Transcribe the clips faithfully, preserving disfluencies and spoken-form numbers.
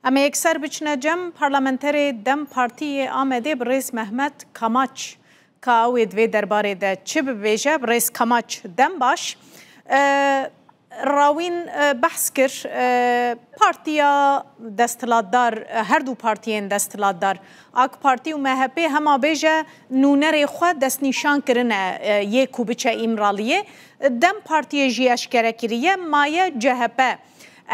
Em ê yekser biçine cem parlamenterê DEM Partî yê Amedê birêz Mehmet Kamaç. Ka ew ê di vê derbarê de çi bibêje, birêz Kamaç, dem baş. E, Rawîn, e, behs kir, e, partiya desthilatdar, e, her du partiyên desthilatdar, AK Partî û MHP, hema bêje nûnerê xwe destnîşan kirine, e, yê ku biçe Îmraliyê. DEM Partiyê jî eşkere kiriye, maye CHP.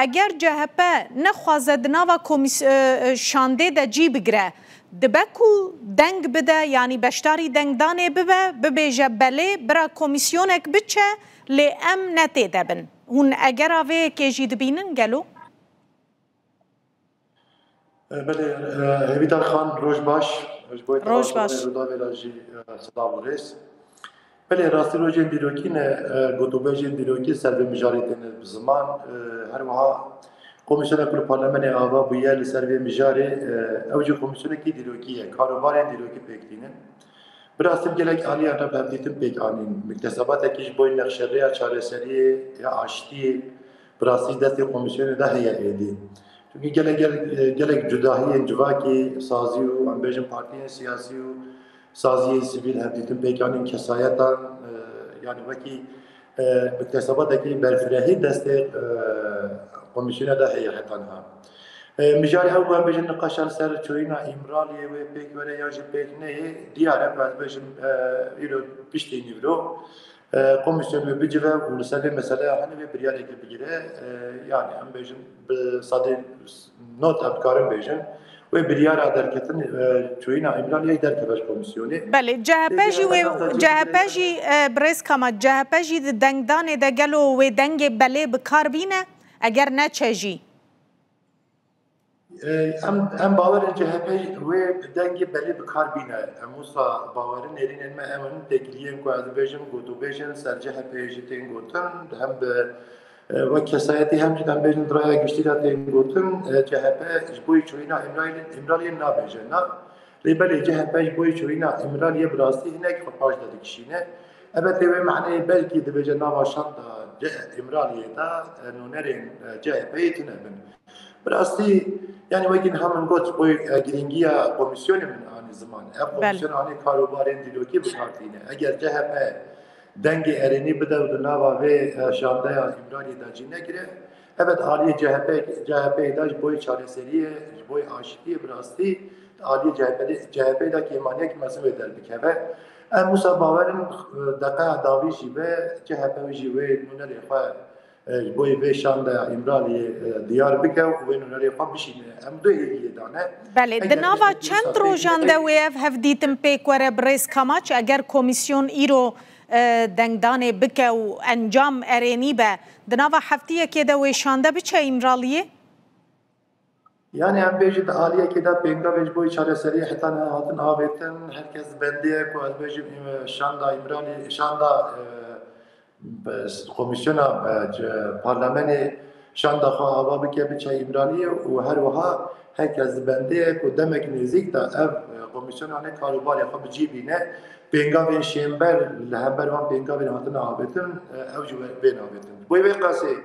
Eger CHP nexwaze di nava komîs-, e, e, şandê de cî bigire, dibe ku deng bide, yanî beşdarî dengdanê bibe, bibêje belê, bira komîsyonek biçe, lê em ne tê de bin. Hûn egera vê yekê jî dibînin gelo? E, belê, e, Hêvîdar Xan, roj baş. Ji bo Roj baş. Rûdawê re jî, e, silav û rêz. Belê, rastî rojên dîrokî ne, e, gotûbêjên dîrokî ser vê mijarê têne bi ziman. E, her wiha komîsyona ku li parlamenê ava bûye li ser vê mijarê, e, ew jî komîsyonekî dîrokî ye. Karûbarên dîrokî pêk tînin. Bi rastî gelek aliyan re bi hevdîtin pêk anîn. Muktesebatekî ji bo nexşerêya çareseriyê ya aştiyê bi rastî destê komîsyonê de heye êdî. Çunkî gelek, gelek, gelek cudahiyên civakî, sazî û, em bêjin, partiyên siyasî û saziyên sivîl hevdîtin pêk anîn, kesayetan, e, yanî wekî, e, muktesebatekî berfirehî destê, e, komîsyona de heye heta niha. E, mijarê ew ku em bêjin niqaşa li ser çûyîna Îmraliyê wê pêk were yan jî pêk neyê, diyar e ku ez bêjim, e, îro piştî nîvro, e, komîsyon wê bicive û li ser vê meseleya hene wê biryarekê bigire. E, yanî em bêjin bi sedê nod em dikarin bêjin, wê biryara derketin, e, çûyîna Îmraliyê derkeve ji komîsyonê. Belê, CHP jî wê, Lê CHP jî, e, birêz Kamaç, CHP jî di dengdanê de gelo wê dengê belê bi kar bîne, eger neçe jî? E, em, em bawerin CHP wê dengê belê bi kar bîne. Em wisa bawerin nêrînên me ew in, têkiliyên ku ez dibêjim, gotûbêjên ser CHP'yê jî tên gotin, hem bi, e, wek kesayetî hem jî em bêjin di raya giştî de tên gotin, e, CHP ji bo çûyîna Îmraliyê, Îmraliyê nabêje na. Lê belê CHP ji bo çûyîna Îmraliyê bi rastî hinek xwe paş de dikişîne. Ebetê wê maneyê belkî dibêje nava şanda Îmraliyê de, e, nûnerên, e, CHP'yê tune bin. Bi rastî, yanî wekî niha min got, ji bo, e, girîngiya komîsyonê min anî ziman. Ev Belê. Komîsyon anî karûbarên dîrokî bi kar tîne. Eger CHP dengê erênî bide û di nava vê, e, şandeya Îmraliyê de cî negire, evet, aliyê CHP, CHP'yê de ji bo çareseriyê, ji bo aştiyê bi rastî aliyê CHP'yê, CHP'yê de kêmaniyek mezin wê derbikeve. Em wisa bawerin, e, deqeya dawî jî be, CHP wê jî wê nûnerê xwe e, ji bo vê şandeya Îmraliyê, e, diyar bike û wê nûnerê xwe bişîne. Em du hêviyê dane. Belê, di Eger nava vê çend komîsyona rojan de pêk wê ev hevdîtin pêk were, birêz Kamaç, eger komîsyon îro, e, dengdanê bike û encam erênî be, di nava heftiyekê de wê şande biçe Îmraliyê? Yanî em bêjin di aliyekê de pêngavên ji bo çareseriyê heta niha hatin avêtin, her kes bendê ye ku ez bêjim, e, şanda Îmralî, şanda, e, be-, komîsyona, e, ce-, parlamenê şanda xwe ava bike biçe Îmraliyê û her wiha her kes bendê ye ku demek nêzîk de ev, e, komîsyona ne karûbarê xwe bi cî bîne, pêngavên şênber li hember van pêngavên hatine avêtin, e, ew jî we-, bên avêtin. Ji bo wê qasê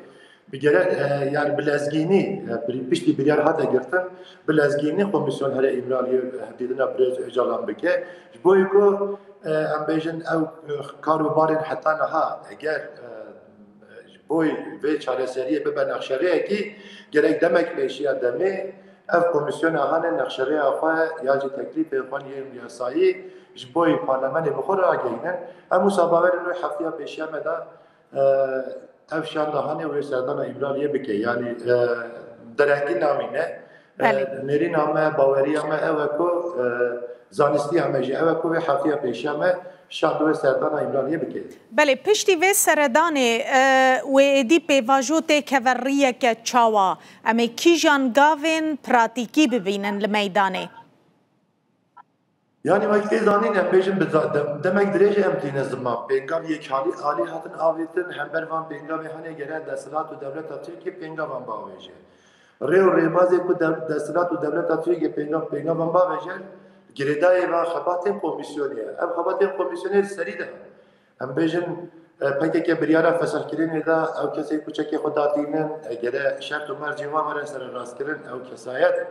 Bi gere-, e, yani bi lezgînî, e, bi-, piştî biryar hate girtin, bi lezgînî komîsyon here Îmraliyê, e, hevdîtina birêz Ocalan bike. Ji bo ku, e, em bêjin ew, e, kar û barên heta niha eger, e, ji bo vê çareseriyê bibe nexşerêyekî, gerek demek pêşiya demê ev komîsyona hane nexşerêya xwe ya jî teklîfê xwe yên yasayî ji bo parlamenê bi xwe ragihînin. Em wisa bawerin wê heftiya pêşiya me de, e, ev şanda hanê wê serdana Îmraliyê bike. Yanî, e, derengî namîne. E, Belê. Nêrîna me, baweriya me ew e ku, e, zanistiya me jî ew e ku wê heftiya pêşiya me şand wê serdana Îmraliyê bike. Belê, piştî vê seredanê, e, wê êdî pêvajo têkeve riyeke çawa? Em ê kîjan gavên pratîkî bibînin li meydanê? Yani wek tê zanîn, em bêjin bi za-, dem-, demek dirêj em tîne ziman. Pêngav yek alî, alî hatin avêtin, hember van pêngavê hene gere desthilat û dewleta Tirkiyê pêngavan bavêje. Rê û rêbazê ku dev-, desthilat û dewleta Tirkiyê pêngav, pêngavan bavêje, girêdayê van xebatên komîsyonê ye. Ev xebatên komîsyonê li serî de. Em bêjin, E, P K K biryara fesihkirinê de ew kesên ku çekê xwe datînin, e, gere şert û mercê wan were sererastkirin, ew kesayet,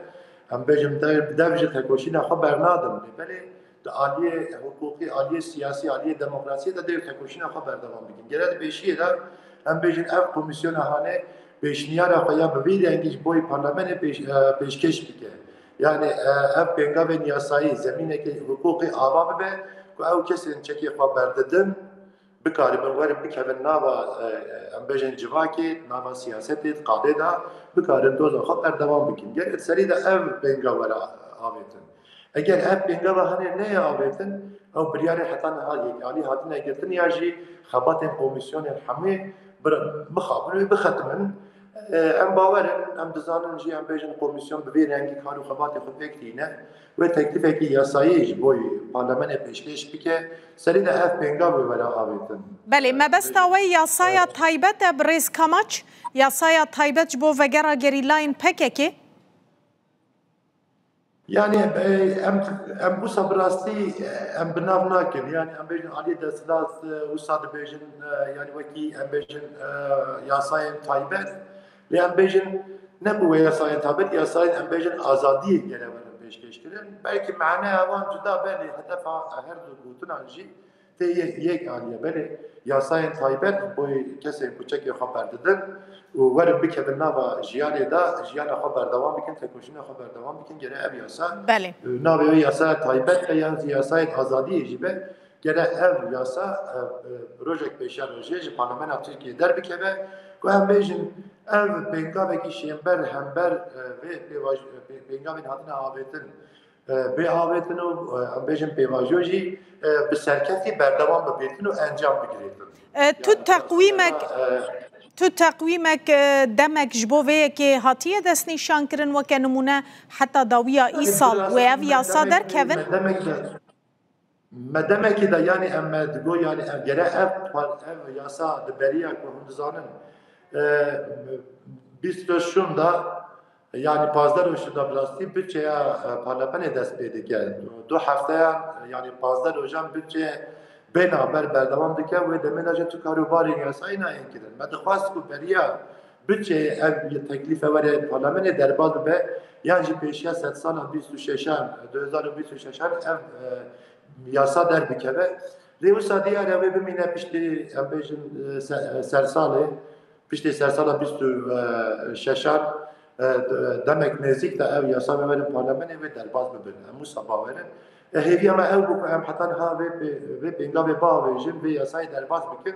em bêjin, dev, dev ji tekoşîna xwe bernadin. Lê belê di aliyê hiqûqî, aliyê siyasî, aliyê demokrasiyê de dê tekoşîna xwe berdewam bikin. Gere di pêşiyê de em bêjin ev komîsyona hanê pêşniyara xwe ya bi vî rengî ji bo parlamenê pêş-, e, pêşkêş bike. Yani, e, ev pêngavên yasayî zemînekê hiqûqî ava bibe ku ew kesên çekê xwe berdidin, bikaribin werin bikevin nava, e, em bêjin civakê, nava siyasetê, qadê de, bikarin doza xwe berdewam bikin. Gerek serî de ev pênga were avêtin. Eger ev pêngava hene neye avêtin, ew biryarê heta niha yek alî hatine girtin ya jî xebatên komîsyonên hemî bir-, bixabin û bixetimin. E, em bawer in, em dizanin jî em bêjin komîsyon bi vê rengî kar û xebatê xwe pêk tîne. Wê teklîfekî yasayî ji bo parlamenê pêşkêş bike, serî de ev pêngavê were avêtin. Belê, mebesta we yasaya taybet e, birêz Kamaç, yasaya taybet ji bo vegera gerîlayên P K K? Yani, e, em, em wisa bi rastî, e, em bi nav nakin. Yani, em bêjin aliyê desthilat, e, wisa dibêjin, e, yani, wekî em bêjin, e, yasayên taybet. Lê em bêjin, ne ku wê yasayên taybet, yasayên em bêjin azadiyê gere werin pêşkêş kirin. Belkî maneya wan cuda be, lê hedefa her du gotinan jî tê yek, yek alî ye. Belê yasayên taybet bo kesên ku çekê xwe berdidin û werin bikevin nava jiyanê de, jiyana xwe berdewam bikin, tekoşîna xwe berdewam bikin, gere ev yasa, Belê. e, navê wê yasaya taybet be yan zî yasayên azadiyê jî be. Gere ev yasa, e, e, rojek pêşiya rojê ji parlamena Tirkiyê derbikeve ku em bêjin ev pêngavekî şênber hember, e, vê pêvaj-, pê-, pêngavên hatine avêtin, e, bê avêtin û, e, em bêjin pêvajo jî, e, bi serkeftî berdewam bibêtin û encam bigirêtin. E, tu Yani, teqwîmek, e, tu teqwîmek, e, demek ji bo vê yekê hatiye destnîşankirin, weke nimûne heta dawiya îsal wê ev yasa derkevin? Me demekî de, me demekî de, yani, em me digo, yani, em gere ev par-, ev yasa di beriya ku hûn dizanin, e, bîst û şeş şûnda, yani, pazdeh roj şûnda bi rastî budçeya, e, parlamenê dest pê dike. Du hefteyan, yani, pazdeh rojan budçe bê navber berdewam dike, wê demê de jî tu karûbarên yasayî nayên kirin. Me dixwest ku beriya budçeyê ev teklîfe were parlamenê derbas bibe, yan jî pêşiya sedsala bîst û şeşan, du hezar û bîst û şeşan ev, e, yasa derbikeve. Lê wisa diyar e wê bimîne piştî, em bêjin, e, se-, e, sersalê, piştî sersala bîst û şeşan, e, de-, demek nêzîk de ev yasa ve werin parlamenê wê derbas bibin. Em wisa bawer in. E, hêviya me ew bû ku em heta niha vê pê-, vê pêngavê biavêjin, vê yasayê derbas bikin.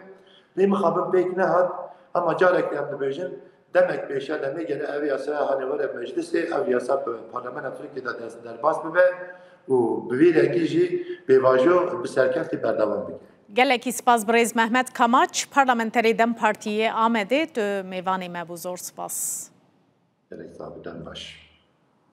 Lê mixabin pêk nehat, ama carek em dibêjin, demek pêşiya demê gere ev yasaya hane were meclisê, ev yasa bi parlamena Tirkiyê de dest derbas bibe û bi vî rengî jî pêvajo bi serkeftî berdewam bike. Gelekî spas birêz Mehmet Kamaç, parlamenterê dem Partiyê Amedê, tu mêvanê me bû, zor spas. Gelek sağ ol, dem baş.